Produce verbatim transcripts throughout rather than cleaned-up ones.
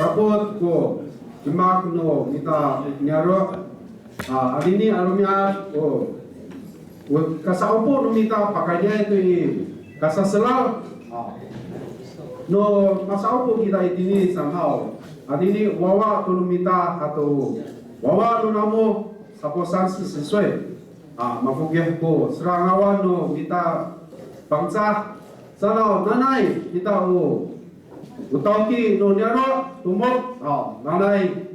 Sapot ko demak no mita niyaro', a, anini a romi'ad ko, ko kasa'opo no mita pakayniay to i kasaselal, a, no masa'opo kita itini saan haw. Anini wawa to no mita ato wawa no namo sapo 三四十岁. A, mafokil ko serangawan no mita Pangcah. Saan haw, nanay kita o, o tawki no niyaro' tomok, a, nanay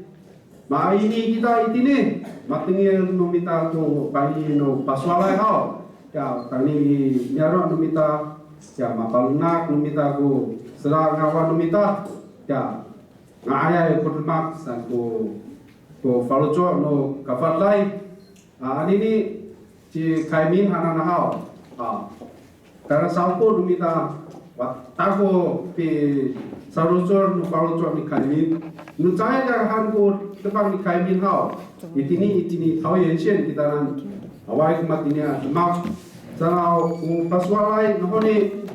maini kita itini, matengil no mita to paini no pasowalay haw. Ya, tayni i niyaro' no mita, ya, mapalenak no mita ko serangawan no mita. Ya, nga'ayay ko demak saan ko, ko faloco' no kafadlay. A, anini ci Kaymin hananay haw. A, tayra sa'opo no mita, wa, tako pisarocod no faloco' ni Kaymin. No caay ka han ko demak ni Kaymin haw. Itini, itini 桃园县 kitanan. Awaay ko matini a demak. Saan haw, o pasowalay no honi,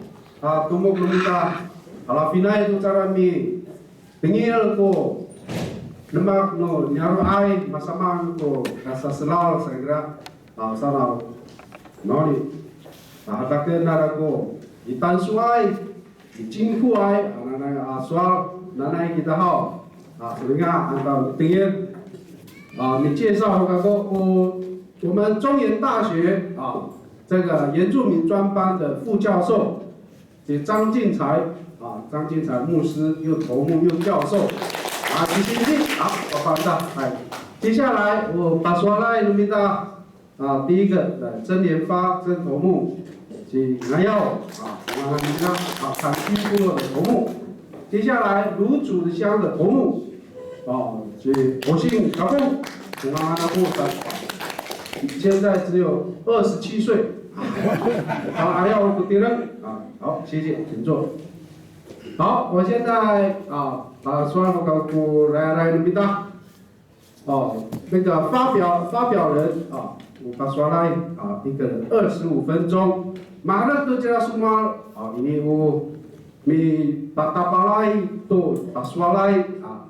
a, tomok no mita, halafinay to cara mi tengil ko demak no niyaro'ay, masamaan ko kasaselal saan kira, a, saan haw. Nawhani, a, hataken nara ko i tansoay, i cingkoay, a, nanay a sowal, nanay kita haw. A, salenga, antam tengil. A, mi介绍 kako ko 我们中原大学，啊，这个原住民专班的副教授， 这张进财，啊，张进财牧师又头目又教授，啊，谢谢你，好，我放上。哎，接下来我 pasowalay no mita，啊，第一个，呃，曾连发曾头目，是南耀，啊，我们的，啊，长兴部落的头目。接下来芦竹乡的头目， 哦，所以我姓小凤，我妈妈不生，现在只有二十七岁。好，还要不敌人啊。好，谢谢，请坐。好，我现在啊，把说话稿给来来那边的。哦，那个发表发表人啊，我把说来啊，一个人二十五分钟。马上都叫他说话啊，因为我 mipatapalay to pasowalay 啊，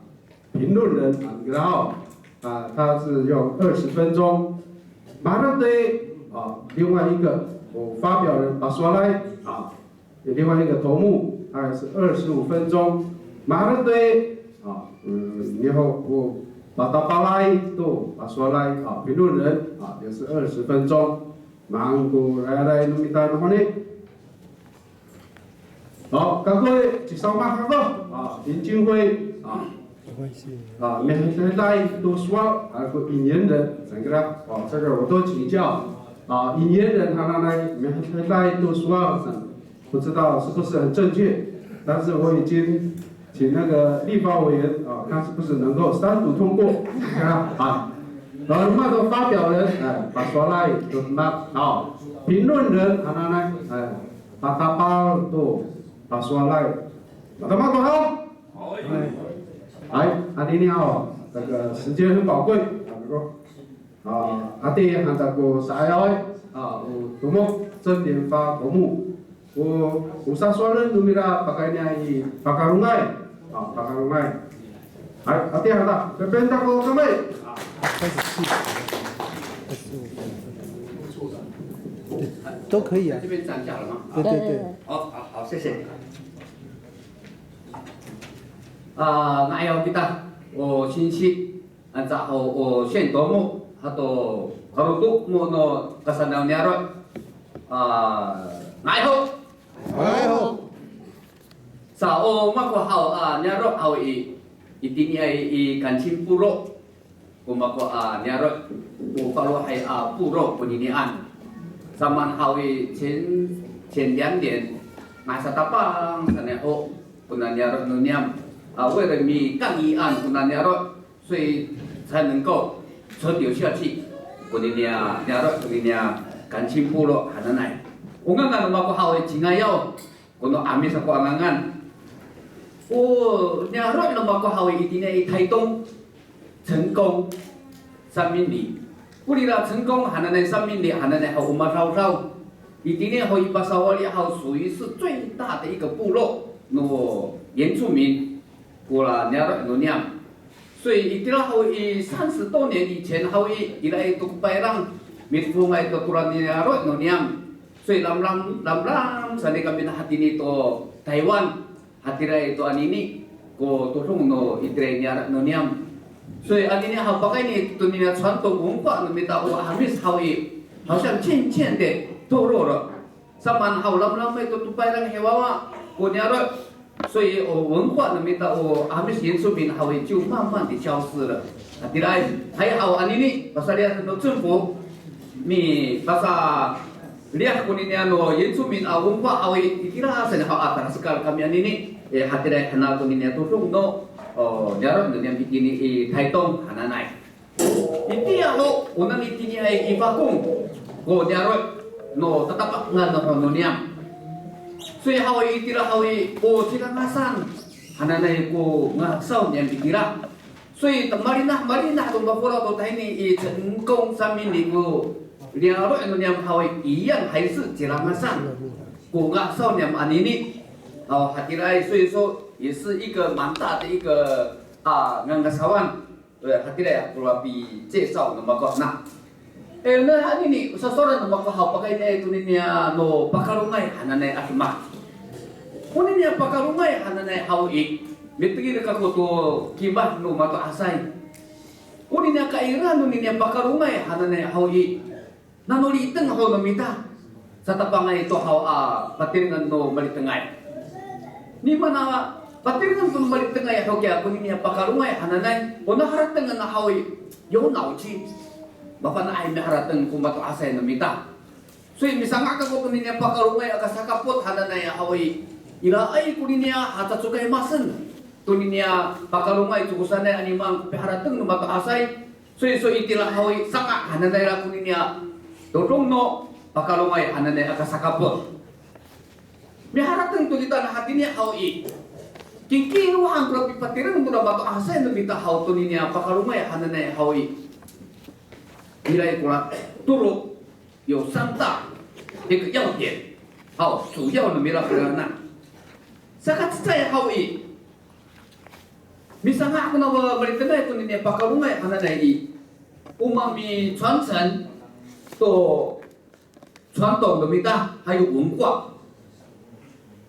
评论人啊，然后啊，他是用二十分钟。马上对啊，另外一个我发表人 pasowalay 啊，另外一个头目，他也是二十五分钟。马上对啊，嗯，然后我 patapalay to pasowalay 啊，评论人啊，也是二十分钟。Maan ko rayray no mita no honi. 好，各位，介绍嘛，各位啊，林金辉啊，啊，mihecihecay to sowal，还有个引言人，整个啊，这个我都请教啊，引言人他那来mihecihecay to sowal，不知道是不是很正确，但是我已经请那个立法委员啊，看是不是能够三读通过啊。啊，然后那个发表人，哎，pasowalay to 那啊，评论人他那来，哎。 Patapal to pasowalay. Matama to haw? Hay, anini haw, 这个时间很宝贵。啊，ati han ta ko sa'ayaway, a, o tomok 曾连发头目. O, o sasowalen no mira pakayni i pakarongay. A, pakarongay. Hay, ati han ta, pepenta ko kamay. 开始气。二十五分。都可以啊。这边讲讲了吗？对对对。好，好，好，谢谢。A, nga'ay ho kita, o singsi, anca ho, o singsi to mo, hato karoto mo no kasanaw niyaro'. A, nga'ay ho. Nga'ay ho. Sa o mako haw a niyaro' haw i, itiniay i Kancing Polo ko mako a niyaro', o falohay a polo koninian. Samaan haw i 前, 前两年, nga'ay satapang sanay ho kona niyaro' no niyam. A, 为了 mi kangian kona niyaro', 所以才能够存留下去。Koniniya niyaro', koniniya Kancing Polo hananay. O ngangan no mako haw i cingayaw, kono 'Amis ako a ngangan. O niyaro' no mako haw i itini i Taytong, 成功三民里. Korira 成功 hananay, 三民里 hananay haw o madawdaw. Itini ho i pasawali haw 属于是最大的一个部落 no 原住民. kora niyaro' no niyam. 所以 itira haw i 三十多年以前 haw i, ira i to ko payrang, mitefongay to kora niyaro' no niyam. 所以 lamlam, lamlam sa ni kami na hatini to Taywan, hatira i to anini ko todong no itira i niyaro' no niyam. 所以 anini haw pakayni to niniya 传统文化 no mita o 'Amis haw i, 好像渐渐地脱落了. Samaan haw lamlamay to to payrang hiwawa ko niyaro'. 所以 o 文化 no mita o 'Amis 原住民 haw i 就慢慢地消失了. Hatiraay, hay haw anini, pasaliyasen no 政府, mipasaliyasen konini ano 原住民 a 文化 haw i, itira sa ni haw a talasekal kami anini, e, hatiraay hana konini a todong no, o, niyaro' no niyam itini i Taytong hananay. Itiya ho, o nani tiniay i Fakong ko niyaro' no tatapangan no niyam. 所以 haw i, itira haw i, o Cilangasan hananay ko ngasaw niyam itira. 所以 malinah, malinah to mafolaw to tahini i 成功三民里 ko niyaro' no niyam haw i, 一样还是 Cilangasan ko ngasaw niyam anini. 哦，hatiraay, 所以说也是一个蛮大的一个，啊，ngangasawan. E, hatira ya, kora pi介绍 no mako na. E, na anini, sasowalen no mako haw pakayni to niniya no Pakalongay hananay a demak. Koniniya Pakalongay hananay haw i, mitengil kako to kimad no mato'asay. Koniniya kaira no niniya Pakalongay hananay haw i, nano liteng ho no mita. Satapangay to haw a patirengan no malitengay. Nima na patirengan to no malitengay ho kiya koniniya Pakalongay hananay, o naharatengan haw i, 有脑筋. Mafana'ay miharateng ko mato'asay no mita. 所以 misanga' kako to niniya Pakalongay aka sakapot hananay haw i, iraay koniniya hacacokay masen to niniya Pakalongay cokosanay a nimaan ko piharateng no mato'asay. 所以说 itira haw i, sanga' hananay ira koniniya todong no Pakalongay hananay aka sakapot. Miharateng to kita na hatini haw i, kingking han kora pipatireng to no mato'asay no mita haw to niniya Pakalongay hananay haw i, ira i kora tolo, 有三大一个要点 haw, 主要 no mira kora na. Saka cecay haw i, misanga' ko na malitengay to niniya Pakalongay hananay i, o mami传承 to 传统 no mita, 还有文化.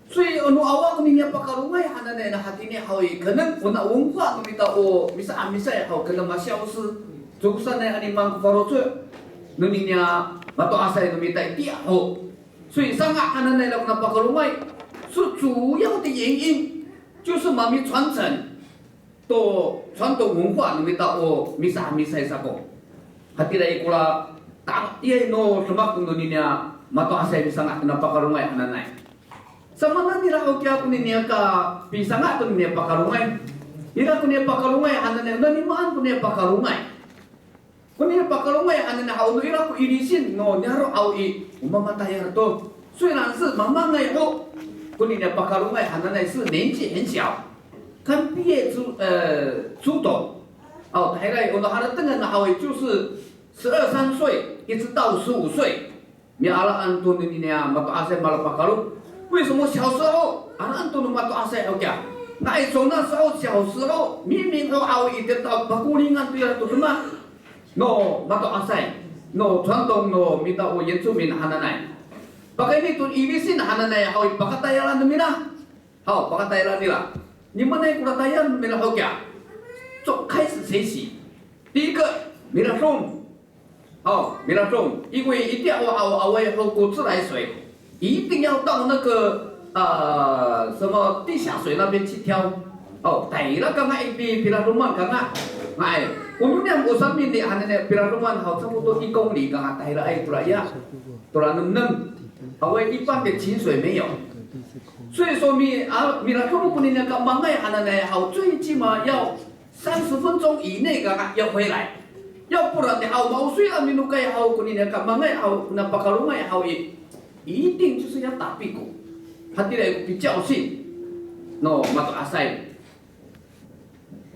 所以 ano awa ko niniya Pakalongay hananay na hatini haw i, 可能 ona 文化 no mita o misa'Amisay haw 可能 ma消失. Cokosanay a nimaan ko faloco' no niniya mato'asay no mita itiya ho. 所以 sanga' hananay ira kona Pakalongay, 是主要的原因 就是 mami 传承 to 传统文化 no mita o misa'Amisay sako. Hatira i kora ta'angay no demak no niniya mato'asay misanga' tona Pakalongay hananay. Samanan ira ho kiya koniniya kapisanga' to niniya Pakalongay. Ira koniniya Pakalongay hananay, nanimaan koniniya Pakalongay. Koniniya Pakalongay hananay haw no ira ko ilisin no niyaro' haw i, o mamatayal to. 虽然是 mamangay ho, koniniya Pakalongay hananay 是年纪很小, 刚毕业出，呃，出头. O tahira i, o no haratengan haw i 就是十二三岁一直到十五岁. Mialaen to niniya mato'asay malapakalong. 为什么小时候 alaen to no mato'asay haw kiya? Nga'ay, 从那时候 小时候 miming ho haw i, itiya to pakolingan to ira to demak no mato'asay, no 传统 no mita o 原住民 hananay. Pakayni to ilisin hananay haw i, pakatayalan no mira. Haw, pakatayalan nira. Nimaanay kora tayal no mira haw kiya? 就开始学习。第一个，miladom. 哦，miladom, 因为 itiya ho haw, awaay ho ko 自来水, 一定要到那个，呃，什么地下水那边去挑. O tayra kanga'ay pi, piladoman kanga'ay. O no niyam o 三民里 hananay piladoman haw, 差不多一公里 kanga'ay, tahiraay tora ya, tora nemnem. Awaay 一般的井水没有. 所以说 mi, a, miladom koniniya kamangay hananay haw, 最起码要 三十分钟以内 kanga'ay 要回来. 要不然的话, maosoy a minokay haw koniniya kamangay haw, kona pakalongay haw i, 一定就是要打屁股. Hatira i ko 比较性 no mato'asay.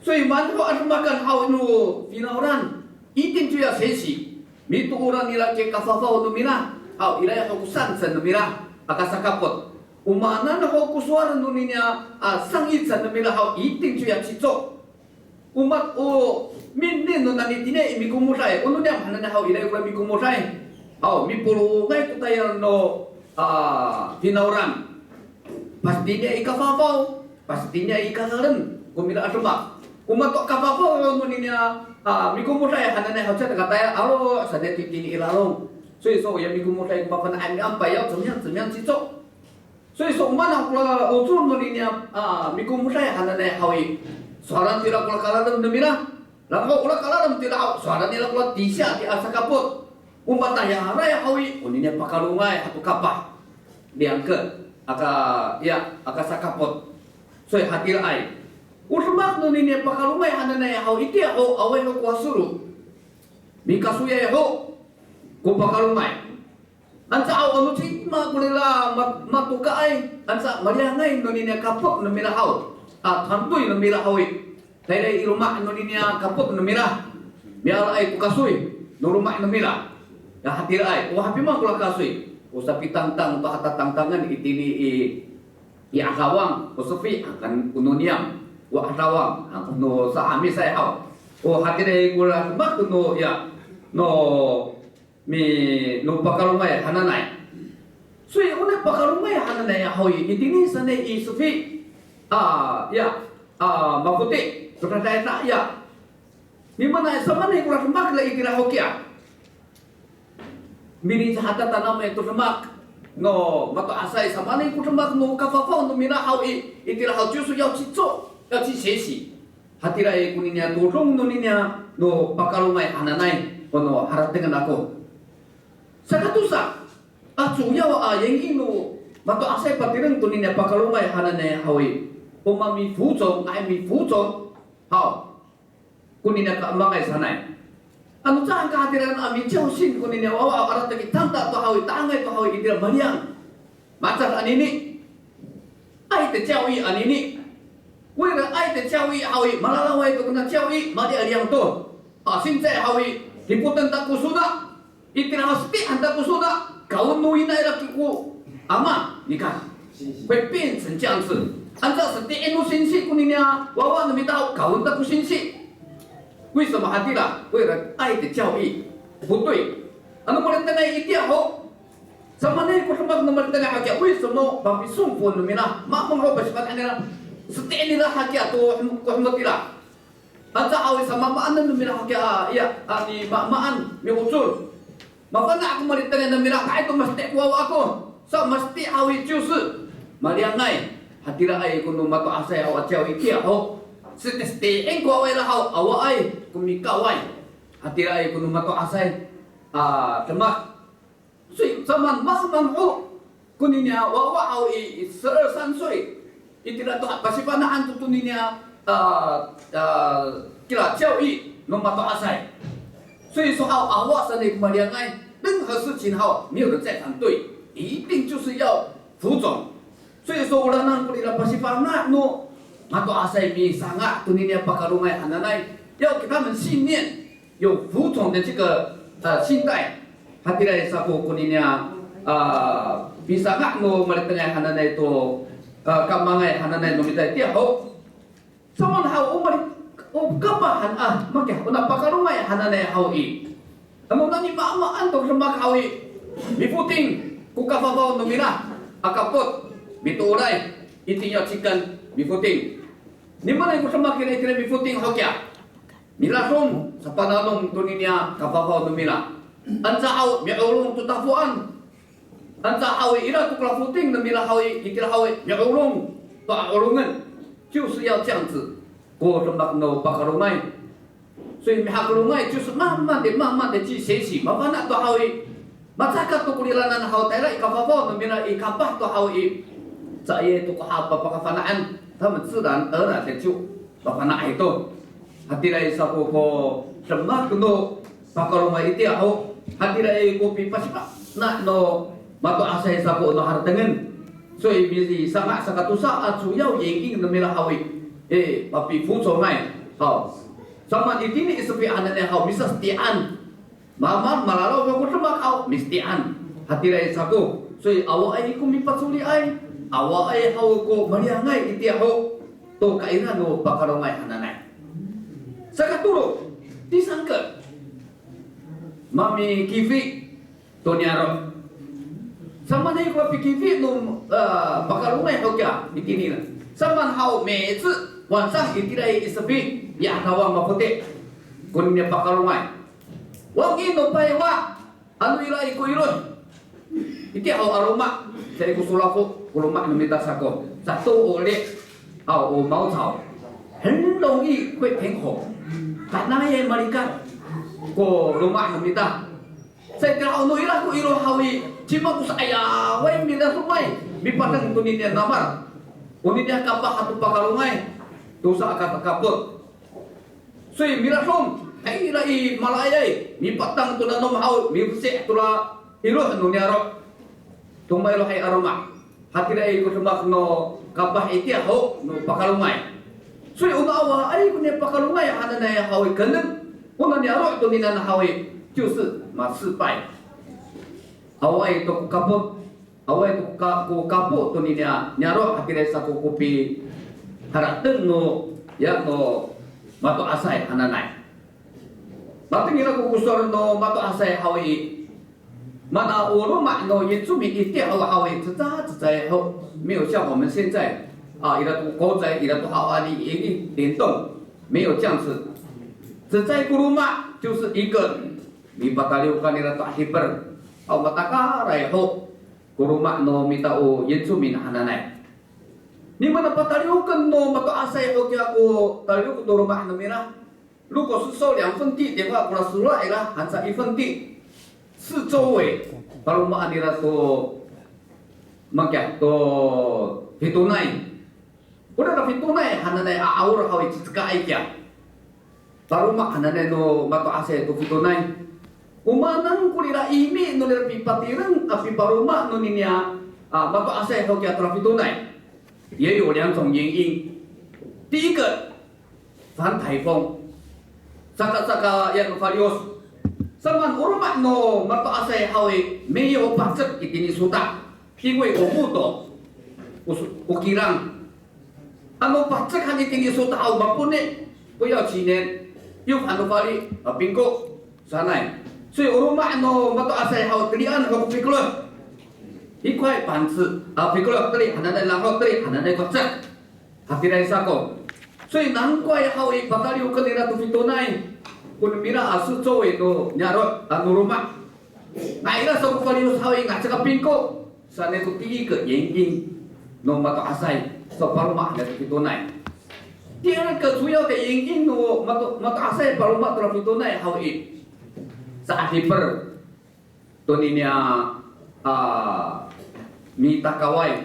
所以 maan ho a demakan haw no finawlan, 一定就要学习. Mitooran nira ko kafafaw no mira haw, ira ho ko 传承 no mira a kasakapot. O maanan ho ko sowal no niniya a 上一层 no mira haw, 一定就要去做. O ma, o minin no nani tiniya i mikomoday, o no niyam hananay haw, ira ko mikomoday haw, mipolongay ko tayal no a finawlan. Pastiniya i kafafaw, pastiniya i kalalem ko mira a demak. O mato kafafaw no niniya a mikomoday hananay haw, caay ka tayal, aro' sanay to itini i lalong. 所以说 o ya mikomoday ko mafana'ay, miampay, 要怎么样怎么样去做. 所以说 o maan ko la ocor no niniya a mikomoday hananay haw i, sowalan to ira ko la kalalem no mira. 然后 o la kalalem to ira haw, sowalan ira ko la 底下 to ira sakapot. O matayalay haw i, o niniya pakalongay ato kapah, 两个, aka, ya, aka sakapot. 所以 hatiraay, o demak no niniya pakalongay hananay haw itiya ho, awaay ho ko wasolo, mikasoyay ho ko pakalongay. Anca aw ano cima ko rira ma, matokaay, anca maliyangay no niniya kapot no mira haw, a, tantoy no mira haw i, tayra i loma' no niniya kapot no mira, mialaay to kasoy no loma' no mira. Ya, hatiraay, o hapimaan ko la kasoy, o sapitangtang to hatatangtangan itini i, i 'adawang, o sefi, a, kan ko no niyam, o 'adawang, a, ko no sa'amisay haw. O hatiraay ko la demak no, ya, no mi, no pakalongay hananay. 所以 o no pakalongay hananay haw i, itini sanay i sefi, a, ya, a, mafoti', to dadaya, ya. Mimaanay, samaanay ko la demak ira itira haw kiya. Milicahata tanamay to demak no mato'asay, samaanay ko demak no kafafaw no mira haw i, itira haw 就是要去做, 要去学习. Hatiraay ko niniya todong no niniya no pakalongay hananay, o no haratengen ako. Sakatosa a 主要 a 原因 no mato'asay patireng to niniya pakalongay hananay haw i, o mami服从, a, mi服从 haw ko niniya kaemangay sanay. Ano caay ka hatiraen a micawsin ko niniya wawa, a, arateki tanta to haw i, ta'angay to haw i, itira maliyang. Matiya anini, 爱的教育 anini. Ira 爱的教育 haw i, malawaay to kona 教育, mali a liyang to. A, 现在 haw i, dipoten ta ko sona, itira haw seti'en ta ko sona, kawen no ina ira ko ama, 你看, 会变成这样子. Anca seti'en no singsi ko niniya wawa no mita haw, kawen ta ko singsi. 为什么 hatira? 为了爱的教育不对. Ano malitengay itiya ho, samaanay ko demak no malitengay hakiya, 为什么 papisongfon no mira, mamang ho pasifana'an nira, seti'en nira hakiya to ko hemot ira. Anca haw i, samamaanen no mira hakiya, a, ya, a, ni mamaan, miocor. Mafana' ko malitengay no mira, nga'ay to maseti' ko wawa ako. Sa maseti' haw i 就是maliyangay. Hatiraay ko no mato'asay haw a 教育 itiya ho, seti, seti'en ko wawa ira haw, awaay ko mikaway. Hatiraay ko no mato'asay a demak. 所以 samaan, mamang ho ko niniya wawa haw i, 十二三岁, itira to pasifana'an to, to niniya, a, a, kira 教育 no mato'asay. 所以说 haw, awa sanay ko maliyangay, 任何事情 haw, 没有人在反对, 一定就是要服从. 所以说 o lanan ko nira pasifana' no mato'asay misanga' to niniya pakalongay hananay, 要给他们信念，有服从的这个，呃，心态。Hatiraay sa ko, ko niniya, a, misanga' no malitengay hananay to, a, kaemangay hananay no mita itiya ho. Samaan haw, o mali, o kapah han a, makiya, o na pakalongay hananay haw i, ano nani maamaan to demak haw i, mifoting ko kafafaw no mira a kapot, mitooray, itini a cikan mifoting. Nimaanay ko demak ira itira mifoting haw kiya? Miladom, sapananom to niniya kafafaw no mira. Anca haw, mi'olong to tafoan. Anca haw i, ira to ko la foting no mira haw i, itira haw i, mi'olong to 'olongen. 就是要这样子, ko demak no pakalongay. 所以 mihakelongay 就是慢慢地、慢慢地去学习, mafana' to haw i, macakat to ko liranan haw, tayra i kafafaw no mira i, kapah to haw i, caay to ko haw papakafana'an, 他们自然而然地就 mafana'ay to. Hatiraay sa ko, ko demak no pakalongay itiya ho, hatiraay ko pipasifana' no mato'asay sa ko no haratengen. 所以 misanga' sakatosa a 主要原因 no mira haw i, e, papifotingay haw. Samaan itini i sefi hananay haw, misaseti'an. Mamaan, malalaw ko demak haw, miseti'an. Hatiraay sa ko. 所以 awaay ko mipacoliay. Awaay haw ko maliyangay itiya ho to kaira no pakalongay hananay. Sakatolo, 第三个, mamikifi to niyaro'. Samaanay ko pikifi no, a, pakalongay ho kiya itini. Samaan haw 每次晚上 itira i sepi, ya tawang mafoti' konini pakalongay. Wangi no payiwa, ano ira i ko iloh. Itiya ho a loma', caay ko solafo ko loma' no mita sako. Sato o li', a, o maocaw. 很容易会偏红. Kanayay malikat ko loma' no mita. Sa itira ho no ira ko iloh haw i, cima ko sa'ayaway midasomay, mipadang tonini a namal. Onini a kapah ato pakalongay, tosa a kakapot. Soy miladom, hay ira i malaayay, mipadang to nanom haw, mifesi' to ra iloh no niyaro'. To mailohay a loma'. Hatiraay ko demak no kapah itiya ho no pakalongay. Soy o no awaay konini pakalongay hananay haw i, 可能 o no niyaro' tonini haw i, 就是 ma失败. Awaay to ko kapot, awaay to ko ka-, ko kapot tonini a niyaro', hatiraay sa ko ko piharateng no, ya no mato'asay hananay. Matengil ako ko sowal no mato'asay haw i, mana o loma' no Yincomin itiya ho haw i, cecacecay ho, 没有像我们现在 a, ira to ko cecay, ira to haw a ini, 灵动, 没有这样子. Cecay ko loma' 就是一个 mipataliyokan ira to a hiper. Aw matakaray ho ko loma' no mita o Yincomin hananay. Ni mana pataliyoken no mato'asay ho kiya ko taliyok no loma' no mira. 如果是说两分地的话, kora sowal ira, 还差一分地. 四周围, palomaan ira to, makiya to fitonay. Ora fitonay hananay a 'awol haw i, cecekaay kiya. Paloma hananay no mato'asay to fitonay. O maan ko nira imi no nira pipatireng a pipaloma nonini a, a, mato'asay haw kiya to fitonay. 也有两种原因。第一个，防台风。Saka, saka, ya no faliyos. Samaan o loma' no mato'asay haw i, 没有 pacek itini sota'. 因为 o moto, o, o kilang. Ano pacek han itini sota' haw, mapone, 不要几年, 又 han no fali, a, pingko sanay. 所以 o loma' no mato'asay haw, telian ho ko pikeloh. 一块板子, a, pikeloh teli hananay, laho teli hananay ko pacek. Hatiraay sa ko. 所以 nangkoay haw i, pataliyoken nira to fitonay ko no mira a 四周围 no niyaro', a, no loma'. Nai ira sa ko faliyos haw i, nacaka pingko sanay ko 第一个原因 no mato'asay, so paloma hananay to fitonay. 第二个主要的原因 no mato, mato'asay paloma to fitonay haw i, sa a hiper tonini a, a, mitakaway.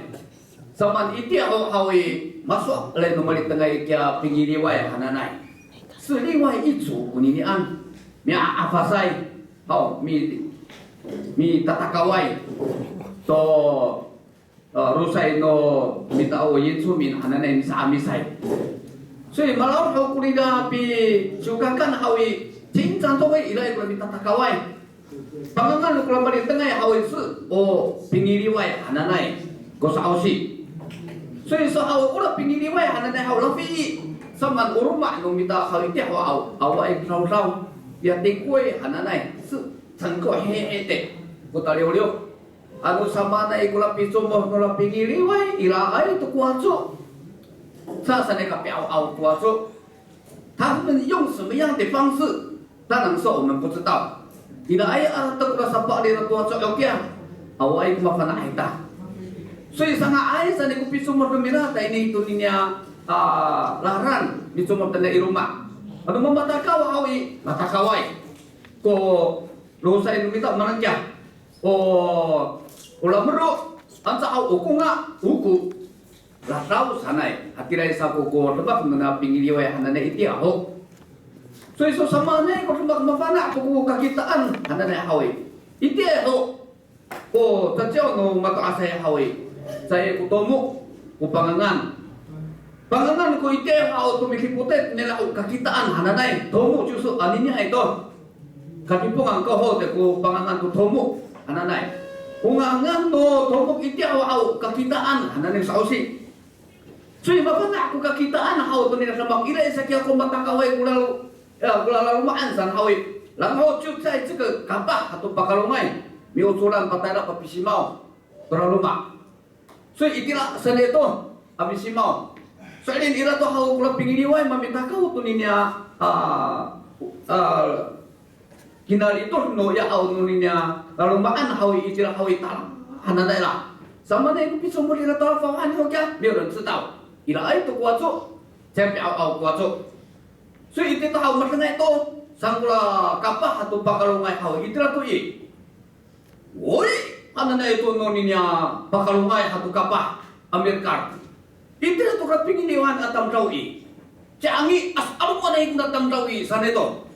Samaan itiya ho haw i, maso'elay no malitengay kiya pingiliway hananay. 是另外一组 koninian, mi'afasay haw, mi, mitatakaway to, a, losay no mita o Yincomin hananay misa'amisay. 所以 maraod ho ko nira pisiwkakan haw i, 经常都会 ira ko mitatakaway. Pangangan ko ra malitengay haw i, 是 o pingiliway hananay ko sa'osi. 所以说 haw, ora pingiliway hananay haw, lafii. Samaan o loma' no mita haw itiya ho haw, awaay ko sawsaw, ya tikoy hananay, 是 整个黑黑的 ko taliyoliyok. Ano samaanay ko ra picomod no ra pingiliway, iraay to ko waco. Sa sanay ka pi'aw'aw ko waco. 他们用什么样的方式，当然是我们不知道。Iraay a to ko ra sapalira to waco, okiya, awaay ko mafana'ay ta. 所以 sanga'ay sanay ko picomod no mira tayni tonini a, a, lalan, micomod tayni i loma'. Ano mamatakaw haw i, matakaway ko losay no mita, manenkiya. O, o lamero, anca haw o konga, oko. Ladaw sanay, hatiraay sa ko, ko demak nona pingiliway hananay itiya ho. 所以说 samaanay ko demak mafana' to ko kakitaan hananay haw i. Itiya ho, o caciyaw no mato'asay haw i, caay ko tomo ko pangangan. Pangangan ko itiya haw to mikipoted nira o kakitaan hananay, tomo 就是 aniniay to. Kadipongan ko ho te ko pangangan to tomo hananay. O ngangan no tomok itiya haw, o kakitaan hananay sa'osi. 所以 mafana' ko kakitaan haw tonini a demak, ira i saki ako matakaway ko lalo, ya, ko laloma'an san haw i. 然后就在这个 kapah ato pakalongay, miocoran patayra papisimaw to laloma'. 所以 itira sanay to a misimaw. So'elin ira to haw ko lapingiliway mamitakaw tonini a, a, a, kinalitoh no ya haw nonini a laloma'an haw i, itira haw i tala hananay la. Samanay ko picomod ira to lafaw han haw kiya, 没有人知道. Iraay to ko waco, caay pi'aw ko waco. 所以 itira haw madengay to, saan ko la kapah ato pakalongay haw i, itira to i. Oy, hananay to nonini a pakalongay ato kapah a milekal. Itira to kapingiliwan a tamdaw i, ciangi, asa 'alomanay kona tamdaw i sanay to.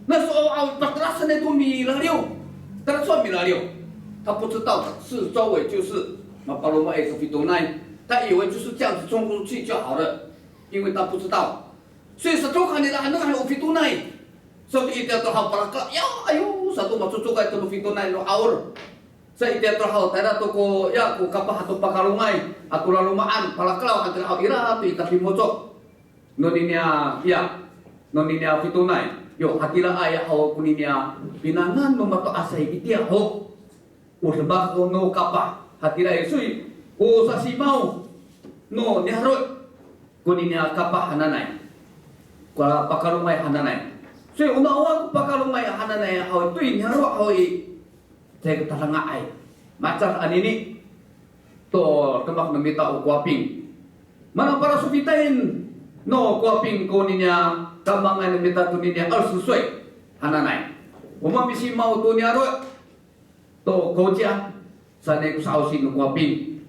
Na so aw, aw, patelasanay to milaliw. Tala so milaliw. 他不知道四周围就是 mapaloma i ko fitonay. 他以为就是这样子冲出去就好了，因为他不知道。所以 sato kanira ano kan o fitonay. Sato itiya to haw palakala, ya, ayo, sato macocokay to no fitonay no 'aol. Sa itiya to haw tayra to ko, ya, ko kapah ato pakalongay ato laloma'an, palakalaw han tira haw ira to i tapimoco' nonini a, ya, nonini a fitonay. Yo, hatiraay haw konini a pinangan no mato'asay itiya ho. O demak no kapah, hatiraay, 所以 o sasimaw no niyaro' konini a kapah hananay, ko pakalongay hananay. 所以 o nawa ko pakalongay hananay haw i, to i niyaro' haw i, caay ko tadanga'ay. Malecad anini to demak no mita o Kowaping. Mana palasofitayen no Kowaping konini a kamangay no mita tonini a 二十岁 hananay. O mamisimaw to niyaro' to 国家 sanay ko sa'osi no Kowaping.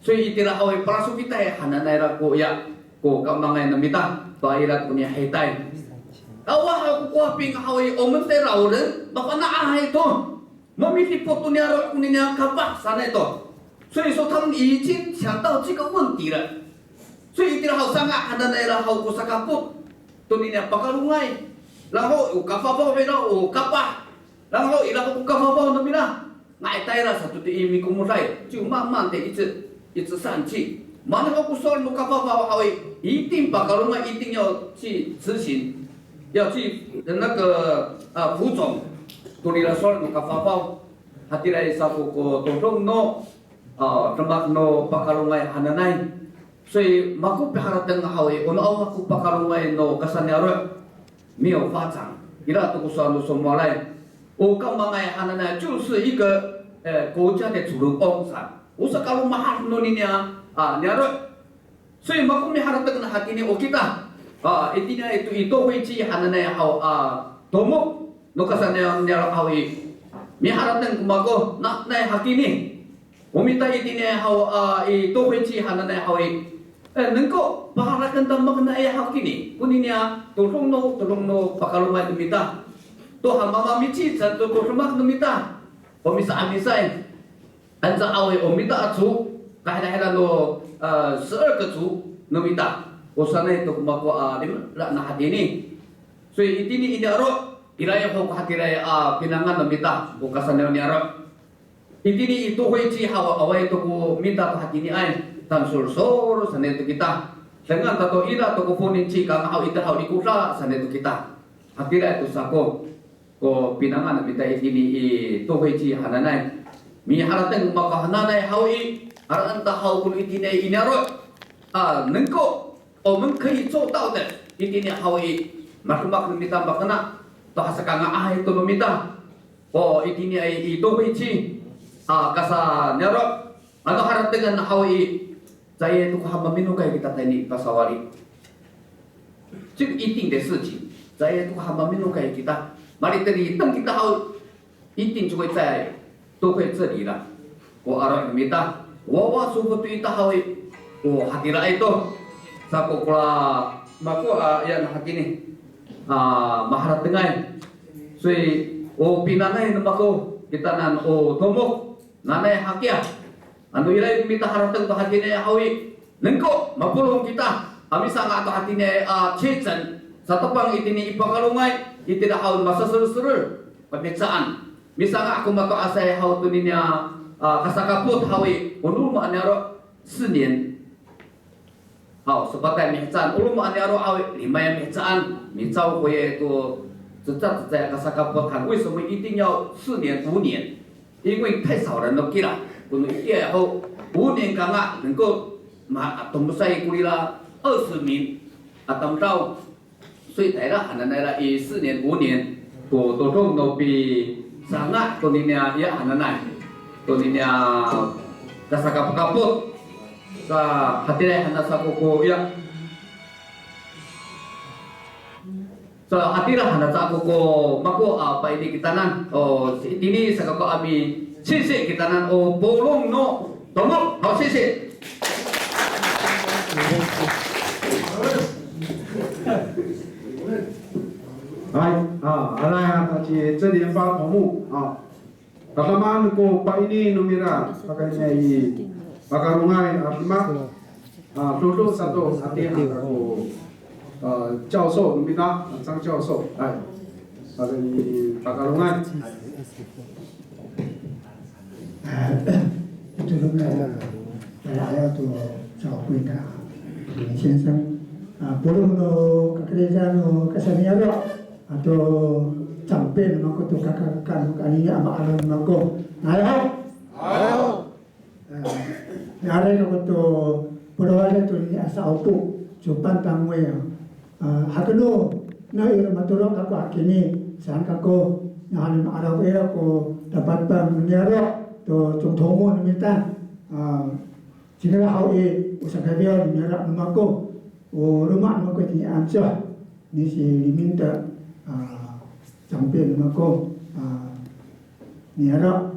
所以 itira haw i palasofitay hananay ira ko, ya, ko kamangay no mita to ira koni a hitay. Awa haw ko Kowaping haw i, o mantay 老人, mafana'ay to. Mamidipot to niyaro' konini a kapah sanay to. 所以说他们已经想到这个问题了。所以 itira haw sanga' hananay ira haw ko sakapot tonini a pakalongay. 然后 o kafafaw ira o kapah. 然后 ira ko kafafaw no mira, nga'ay tayra sato to i mikomoday, 就慢慢地一直，一直散去。Mana ko sowal no kafafaw haw i, 一定 pakalongay 一定要去执行，要去那个，啊，服从。Tonira sowal no kafafaw, hatiraay sa ko, ko todong no, a, demak no pakalongay hananay. 所以 mako piharateng haw i, o no awa ko pakalongay no kasaniyaro', 没有发展. Ira to ko sowal no somowalay. O kamangay hananay 就是一个，呃，国家的主人翁 sa. O sakalomahad nonini a, a, niyaro'. 所以 mako miharateng na hatini o kita. A, itini i to, i 都会区 hananay haw, a, tomok no kasaniyaro' haw i. Miharateng ko mako, nanay hakini. O mita itini haw, a, i 都会区 hananay haw i, e, 能够 paharateng ta makenay hakini. Konini a todong no, todong no pakalongay no mita. To ha mamamicicel to ko demak no mita. O misa'amisay. Anca awa i o mita a 族, kahirahira no, e, 十二个族 no mita. O sanay to ko mako a limela na hatini. 所以 itini i niyaro', iraay ho ko hatiraay a pinangan no mita, ko kasaniyaw niyaro'. Itini i 都会区 haw, awaay to ko mita to hatiniay, tangsol solo sanay to kita. Dengan tato ira to ko 丰年祭 kanga'aw ita haw likoda sanay to kita. Hatiraay to sako ko pinangan no mita itini i 都会区 hananay. Miharateng ko mako hananay haw i, alaen ta haw ko itini i niyaro'. A, 能够 我们可以做到的, itini haw i, mademak no mita makena to hasakanga'ay to no mita. O itini i, i 都会区, a, kasaniyaro', ano haratengan haw i, caay to ko ha maminokay kita tayni i pasawali. 这个一定的事情, caay to ko ha maminokay kita. Maliteli teng kita haw, 一定就会在都会这里了。Ko aro' no mita, wawa sofot to ita haw i, o hatiraay to. Sako kora mako a, ya na hatini, a, maharatengay. 所以 o pinanay no mako, kitanan o tomok, nanay hakiya. Ano iraay ko mita harateng to hatiniay haw i, 能够 mapolong kita a misanga' to hatiniay a 确诊, satapang itini i pakalongay, itira haw i masaserserel, pamicaan. Misanga' ko mato'asay haw tonini a, a, kasakapot haw i, o roma a niyaro' 四年. Haw, sepatay mihecaan, o roma a niyaro' haw i, lima a mihecaan, micaw koya to cecacecay a kasakapot han. 为什么一定要四年、五年？因为太少人了 kira. Kono itiya ho, 五年 kanga, nengko ma, a, tomosay korira 二十名 a tamdaw. 所以 tayra hananay ira i 四年、五年 ko todong no pisanga' tonini a, ya hananay. Tonini a kasakapokapot. Sa hatiraay hana sa ko ko, ya. Sa hatira hana sa ko ko mako a paini kitanan. O, itini sa kako a misisi kitanan o polong no tomok. Haw, sisi. Hay, a, aray, a, ci 这年发头目 a. Tadamaan ko paini no mira, pakayni i pakarongay a demak, a, dodo sato, hatira ko, a, 教授 no mita, a, 张教授, ay, pakayni pakarongay. A, ito no mira, a, ayaw to sa ko ita, a, 先生, a, polong no kakerida no kasaniyaro', ato 长辈 no mako to kakakaka no kaanini a ma'araw no mako. Nga'ay ho? Nga'ay ho. A, miaray kako to polongan tonini a sa'opo, 主办单位 a. A, hakeno, na ira matolo' kako hakini, saan kako, na halo ma'araw ira ko tapatapang no niyaro' to 总头目 no mita. A, cingra haw i, o sakafiyaw no niyaro' no mako, o loma' no mako itini Ancoh. Ni si Liminta, a, 长辈 no mako, a, niyaro'.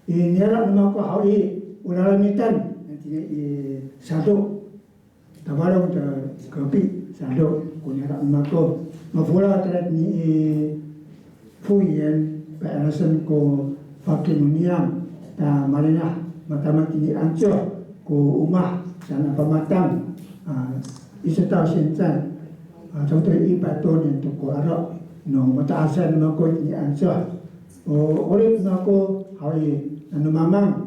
I niyaro' no mako haw i, o lalamitan, itini i Sado. Tafalong to Kopi, Sado, ko niyaro' no mako. Mafolaw tayra itini i Foyien, pa'elasen ko faki no niyam, ta malinah matama itini Ancoh ko omah, saan a pamatang, a, 一直到现在, a, 差不多一百多年 to ko aro' no mato'asay no mako itini Ancoh. O 'orip no mako haw i, nano mamang,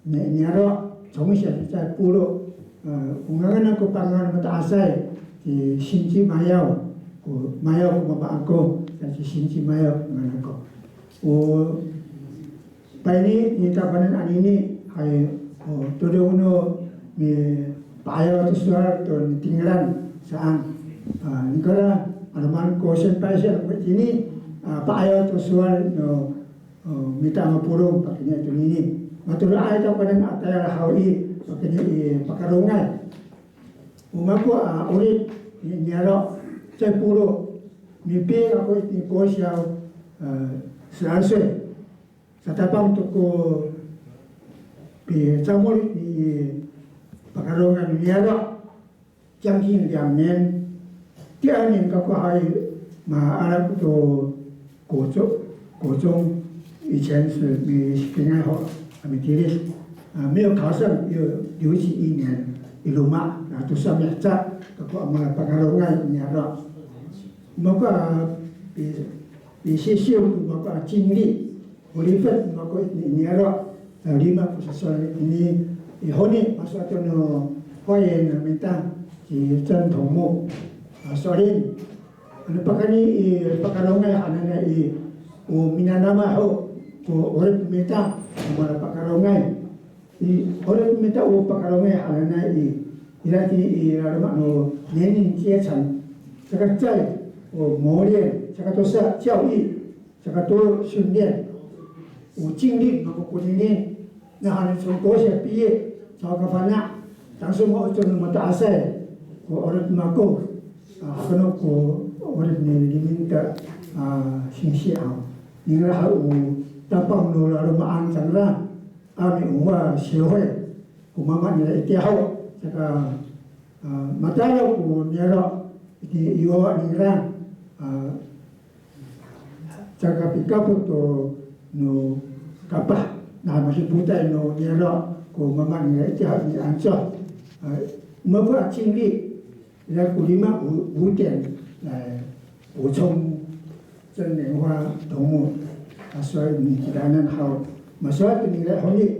ni, niyaro', 从小就在部落, a, o ngangan ako pangangan no mato'asay, ci Sinci Mayaw, ko Mayaw ko mama ako, sa ci Sinci Mayaw ko ngangan ako. O, paini, nitafanen anini, hay, o, todong no mipa'ayaw to sowal to nitinglan saan. A, nikora, 'aloman ko senpay saan ko itini, a, pa'ayaw to sowal no, o, mita mapolong pakayni tonini. Matoro'ay to kaenen a tayal haw i, pakayni i pakarongay. O mako a 'orip ni, niyaro', caay polo', mipil ako itini kosiyaw, a, 十二岁. Satapang to ko picamol i pakarongay no niyaro', 将近两年, 第二年 kako hay ma'ala to 国中, 国中, 以前是 misipingay ho a mitiris, a, 没有考上, 又留级一年, i loma', a, tosa miheca kako a mala pakarongay niyaro'. Mako a pi, pisisiw, mako a 经历, o lifet mako itini niyaro', a, lima ko sasowal itini, i honi, masowal to no Hoyen no mita, ci 曾同木, a, sowal i, ano pakayni i pakarongay hananay i, o minanamay ho ko 'orip no mita a mala pakarongay. I 'orip no mita o pakarongay hananay i, ira itini i laloma' no 年龄阶层, saka cecay, o 磨练, saka tosa 教育, saka tolo 训练, o 经历 mako konini, nawhani 从国小毕业, caho kafana', tangsol mako to no mato'asay ko 'orip mako, a, hakeno ko 'orip ni Liminta, a, singsi haw. Ningra haw o tapang no laloma'an cangra, a mi'owa 协会, ko mama nira itiya ho, saka, a, matayal ko niyaro' itini i wawa ningra, a, caka pikapot to no kapah, na masidipotay no niyaro' ko mama nira itiya ho itini Ancoh. A, mafo a 经历, ira ko lima, 五, 五点来补充 曾莲花同木, a, sowal ni kitanan haw. Masowal to nira honi,